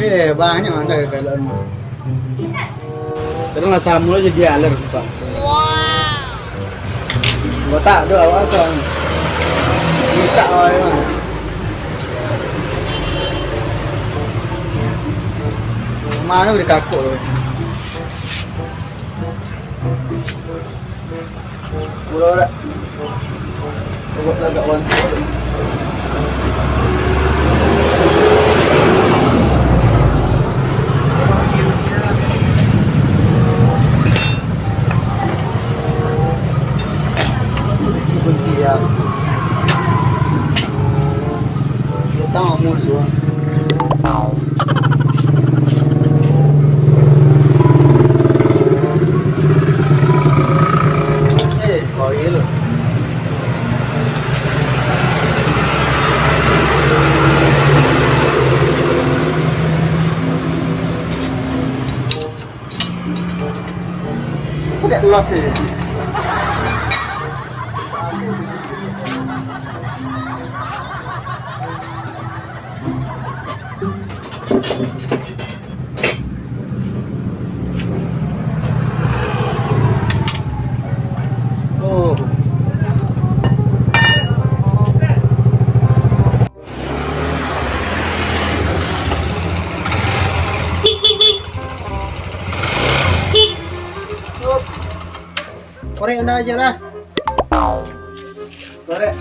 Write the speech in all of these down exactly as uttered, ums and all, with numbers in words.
Eh, banyak mah dah kalau mah. Terus lah sama aja dia alur, Bang. Botak tu awak asal. Minta awak mah. Mana boleh kakuk tu? Murah dak? Buat lagak bantu. Benci-benci ya. Dia tahu musuh. Eh, kau ye lo. Kau dak los ye. Oh. Korek anda aja lah. Korek.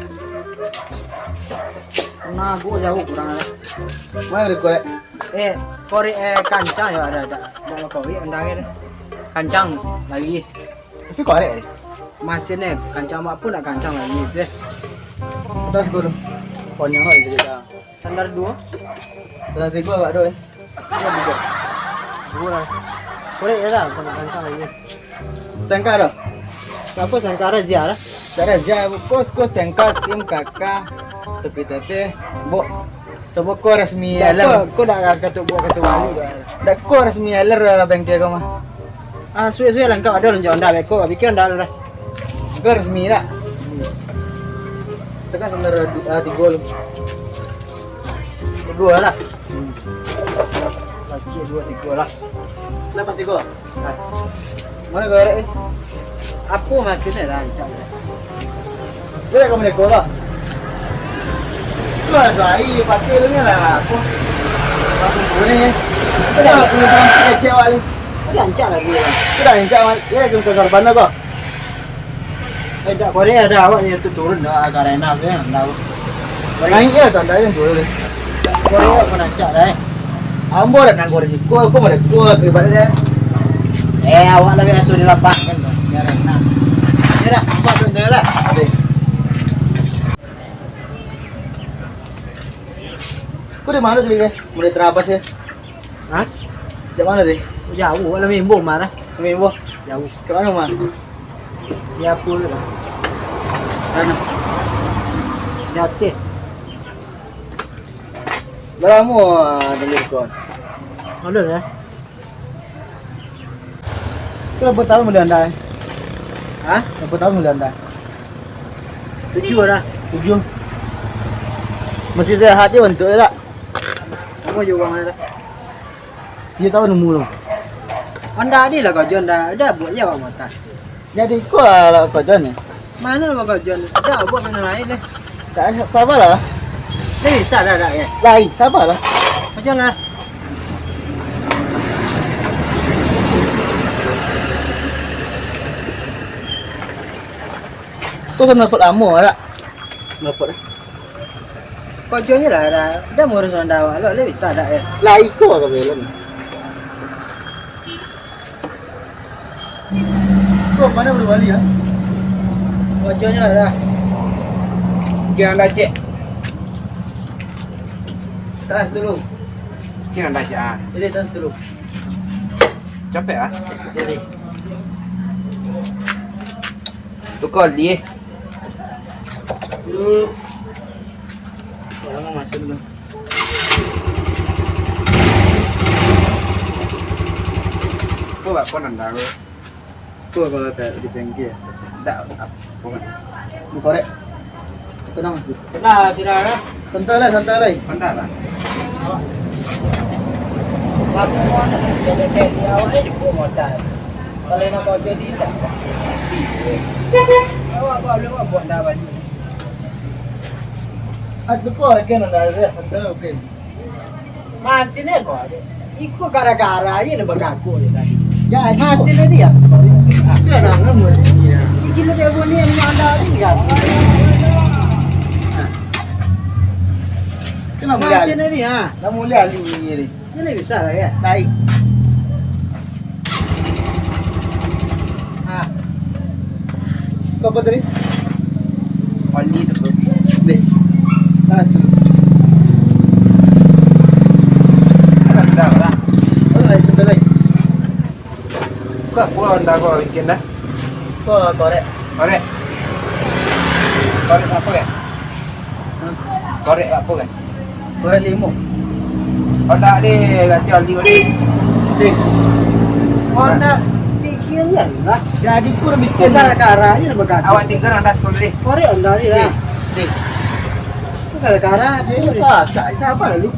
Nah, gua jauh kurang lah. Mana ada korek? Eh, korek, eh, kancang ya ada, ada. Ada korek anda kan? Kancang lagi. Tapi korek ni. Masin ni, kancang apa pun nak kancang lagi deh. Atas gua tu. Konyang lah dia. Standar dua. Standar tiga agak dua eh. Standar tiga. Dua lah. Korek ya lah, kancang lagi. Setengah dah. Apa setengah razia lah? Tak razia, kos kos setengah sim kakak. Tapi tapi, bok. Sebab kau resmi aler. Kau dah kata buat kata wali. Dah kau resmi aler bengkel kau mah. Ah, suwe-suwe lah kau ada lonjong dah beko, bikin dah lah. Kau resmi dah. Tekan sebentar ah, tiga lu. Tiga lah. Hmm. Laki dua tiga lah. Lepas tiga. Nah. Mana kau ni? Apa maksudnya rancak? Dia dah kau mereka lah. Lah, dai, pakai lu ni lah, apa? Apa ni? Dah, aku nak kecek awak ni. Dah rancak lagi. Dah rancak, Mat. Dia akan ke korban lah kau. Eh, dak korek ada awak ni tu turun dah, agak rendah tu, ya, rendah tu. Naik je lah, tak ada yang turun. Korek awak pun rancak dah, eh. Ambo dak nak korek siko, aku mereka ke ibarat dia. Eh, awak lah biasa di lapangan kan, biar rendah. Ya dah, buat tu dah lah. Habis. Kau dari mana tadi, eh? Mulai terabas ya? Hah? Dari mana tadi? Jauh, lah Mimbo marah. Mimbo? Jauh. Ke mana, Mar? Di apa tu lah? Mana? Di Aceh. Dah lama ah, dari kau? Ada ya? Kau berapa tahun boleh anda? Hah? Berapa tahun boleh anda? Tujuh dah. Tujuh. Masih sehat je bentuk dia tak? Apa je uang dia? Tiga tahun umur tu. Anda ni lah kau John dah, dah buat je awak matas. Jadi kau lah kau John ni. Mana lah kau John? Dah buat mana lain deh. Tak sabarlah. Dah bisa dah dah ya. Lai, sabarlah. Kau John lah. Kau kena dapat lama tak? Dapat dah. Kau John je lah dah. Dah murus anda awak lo, le bisa dah ya. Lai kau ke belum? Kau mana boleh balik ah? Kau John je lah dah. Jangan dah cek. Teras dulu. Kira dah cek ah. Jadi teras dulu. Capek ah. Jadi. Tukar dia. Hmm. Orang masuk dulu. Kau buat apa nanda kau? Tu kalau tak di bengkel. Tak apa. Bukan. Dikorek. Tenang sikit. Lah, sudah lah. Santai lah, santai lah. Santai lah. Aku mau nak jadi awak ni dibuat modal. Kalau nak kau jadi tak pasti. Awak kau boleh buat dah baju. Aku kau kan dah ada, ada kan. Masih ni kau ada. Iko gara-gara aja dah bergaku ni tadi. Ya, masih ni dia. Aku dah nangis masih ni. Iki lu dia bunyi yang anda ni kan. Kenapa? Masih ni dia. Nak mulai hari ni. Ini bisa lah ya. Naik. Ah. Kau apa tadi? Oli tu, bro. Dek. Panas tu. Panas dah lah. Alright, kita lagi. Buka pula anda kau bikin dah. Kau korek. Korek. Korek apa ya? Korek apa kan? Korek limo. Kau tak ada ganti oli kau ni? Dek. Honda tiga ni lah. Jadi kurang bikin. Gara-gara aja lah berkata. Awak tinggal anda sekolah deh. Korek Honda ni lah. Dek. Gara-gara dia ni. Sa-, sa-, sabar lu.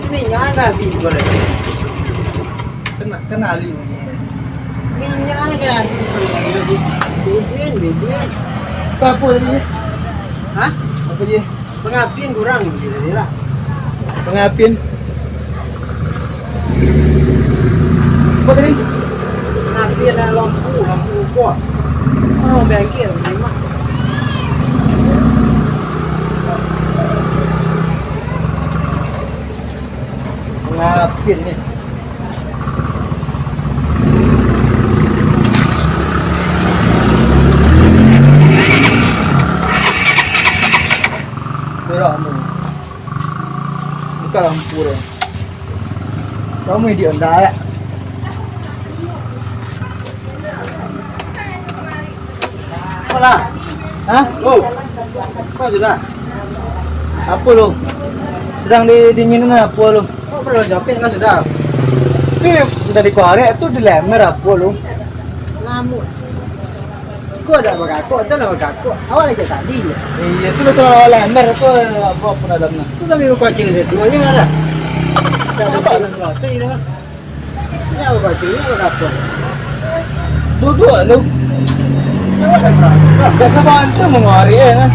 Minyak kan habis goreng. Kena, kena ali minyak. Minyak kan kena habis goreng. Bibin, bibin. Apa, apa tadi? Hah? Apa dia? Pengapin kurang dia tadi lah. Pengapin. Apa tadi? Pengapin lampu, lampu rokok. Oh, bengkel, memang. Pengapin ni. Berak ni. Buka lampu dia. Kamu idiot ndak? Apolah? Hah? Oh. Kau sudah? Apo lu? Sedang di, dingin apo lu? Kau perlu jopek lah sudah. Tapi sudah dikorek tu dilemer apo lu? Ngamuk. Ko dak bagakok, tu lah bagakok. Awak lagi tadi je. Iya, tu lah salah lemer tu, apa pun dalam nah. Tu kami berkucing situ aja marah. Tak ada selesai dah. Ni apa kucing, ni apa kapur? Duduk lu. Awak tak gerak. Dah sabar tu mengorek ya.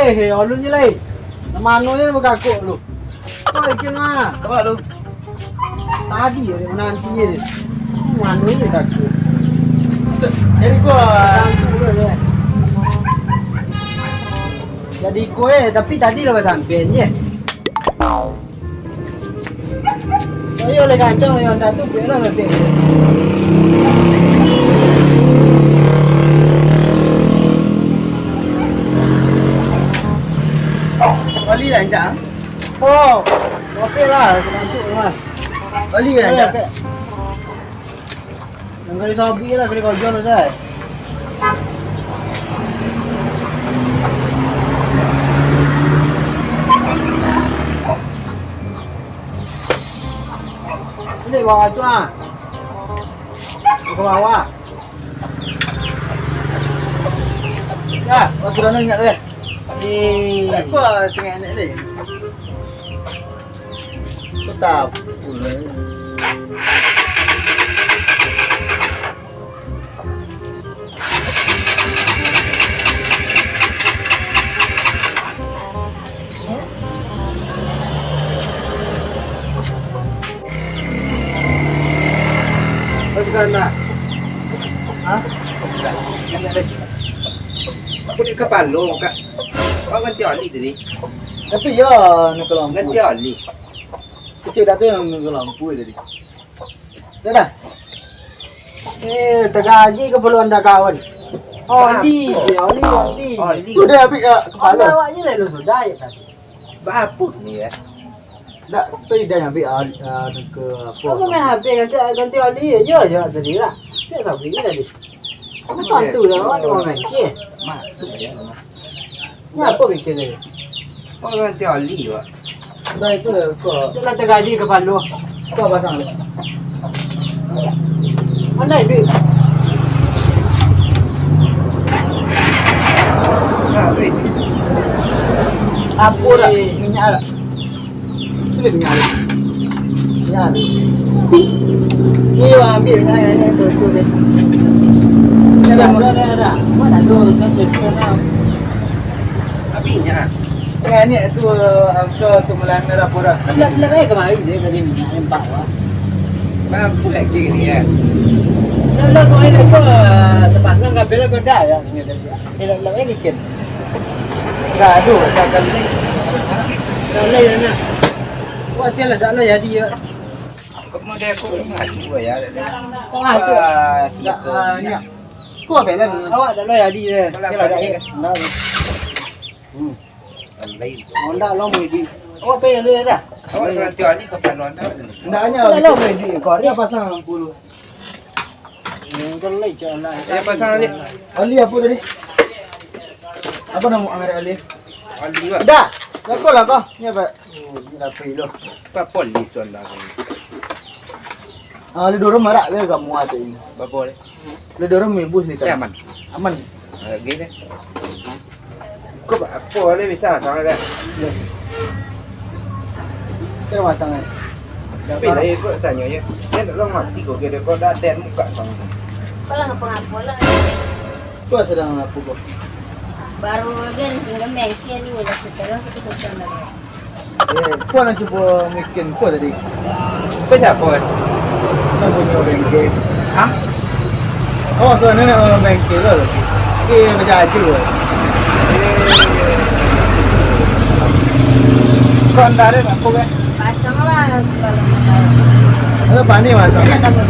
Eh, alun je lai. Mano je bagakok lu. Kau ikan mah. Sabar lu. Tadi je dia menanti je. Mano je bagakok. Jadi gua. Sangkut lu je. Jadi kau eh, tapi tadi lah basampian je. Ayo, leh gancang, leh Honda tu, biarlah nanti. Oli rancak, ah? Oh, oke lah, aku bantu lah. Oli rancak. Oke. Nan kali sabi lah, kali kau jual lah, Dai. Ini bawah tu ah. Ke bawah. Ya, oh, sudah nanya deh. Di apa sungai ni deh? Kau tak apa lah. Kau suka nak? Hah? Aku ni kapalo, Kak. Kau ganti oli tadi. Tapi ya, nak ke lampu. Ganti oli. Kecil dah tu yang nak ke lampu tadi. Dah, dah. Eh, tagaji keperluan dah kawan. Oli, oli, oli. Oli. Udah habis ya, kepala. Awak je lalu sudah ya tadi. Bapuk ni ya. Tak, tapi dah ambil ah, ah, ke apa? Aku main H P ganti ganti oli je ya tadi lah. Dia sabi ni tadi. Apa tu lah awak nak main ke? Masuk ya. Ni apa bikin ni? Kau ganti oli, Pak. Dah itu lah, kau. Itulah tergaji kepala. Kau pasang dulu. Mana duit? Nah, duit. Apa dah? Minyak dah. Sudah minyak dah. Minyak dah. Ni, wah, ambil minyak ni, tu, tu, ni. Ada, ada, ada, ada. Mana tu? Sampai tu, ada. Habisnya. Ya, ni tu, uh, tu, tu, mulai merah pura. Gelap-gelap aja kemari dia tadi minyak nampak, wah. Mampu lagi ni, ya. Gelap-gelap kemari tu, uh, sepasang kabel kau dah, ya. Gelap-gelap aja dikit. Dah, aduh, dah, dah. Dah, dah, dah, dah. Wah, sial lah, dah, dah, jadi, ya. Kau mau dia, aku masuk, ya, dah, dah. Kau masuk? Ah, silakan. Ah, ya. Kau apa, dah? Awak dah, dah, jadi, ya. Sial lah, dah, ya. Dah, dah. Hmm. Lain. Honda lo mau di. Oh, apa yang lu ada? Awak serantian ni kapan nonton? Ndak hanya. Honda lo mau di. Kau dia pasang lampu lu. Yang kan lai jalan. Ya, pasang ni. Ali apa tadi? Apa nama anggaran Ali? Ali juga. Dah. Siapa lah kau? Ni apa? Oh, ni apa lo? Apa polis Honda ni? Ah, Ali dorong marak dia kamu ada ini. Berapa ni? Lah, dia orang main bus ni kan? Eh, aman. Aman. Ah, gini. Kau ba-, apa dia bisa sangat dah? Kau masang kan? Tapi lah, aku tanya je. Dia tak tahu mati kau, kira kau dah ada muka sama. Kau lah ngapa-ngapa lah. Kau sedang apa kau? Baru aja tinggal bengkel ni, udah sekarang kita kosong dah. Eh, kau nak cuba mikin kau tadi. Kau siapa kan? Kau punya bengkel. Hah? Oh, so ni nak bengkel tu. Okey, macam aja. Kau antar dia nak apa kan? Pasang lah kalau nak. Ada panik masang. Ada takut.